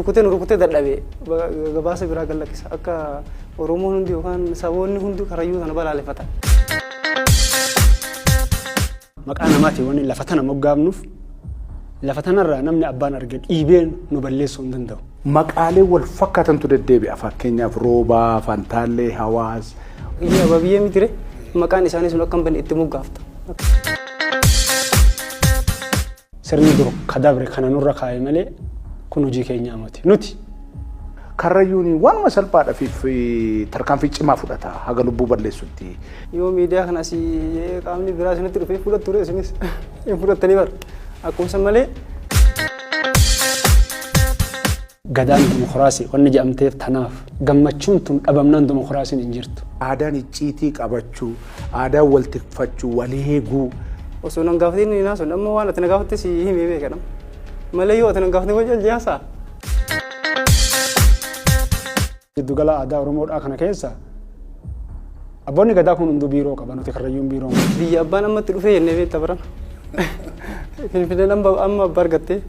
Rukutee nu rukutee dadhabee gabaasa biraa gad lakkisa. Akka Oromoon hundi yookaan saboonni hundi Karrayyuu sana balaaleffatan. Maqaa namaatiin wanni lafa tana moggaafnuuf lafa tanarraa namni abbaan arge dhiibee nu balleessuu hin danda'u. Maqaalee wal fakkaatantu deddeebi'a. Fakkeenyaaf Roobaa, Fantaallee, Hawaas. Biyya ababiyyee mitire maqaan isaanii sun akka hin banne itti moggaafta. Sirni dur ka dabre kana nurra kaa'e malee kun hojii keenyaa miti. Nuti. Karrayyuun waanuma salphaadhaaf tarkaanfii cimaa fudhata haga lubbuu balleessutti. Yoo miidiyaa kana asii qaamni biraa isinitti dhufee fudhattu ture isinis hin fudhattanii bara. Akkuma san malee. Gadaan dimokiraasii wanni jedhamteef tanaaf. Gammachuun tun dhabamnaan dimokiraasiin hin jirtu. Aadaan icciitii qabachuu, aadaan wal tikfachuu, wal eeguu. Osoo nan gaafatiin ni naasuun amma waan ati na gaafatte si himee beeka nama. Malee yoo ati nan gaafatin wajjin jiyaasaa. Jiddugala aadaa Oromoodhaa kana keessa abboonni gadaa kun hunduu biiroo qaba nuti Karrayyuun biiroo hin qabnu. Biyya abbaan amma itti dhufee jennee beekta barana. Finfinneen amma amma abbaa argattee.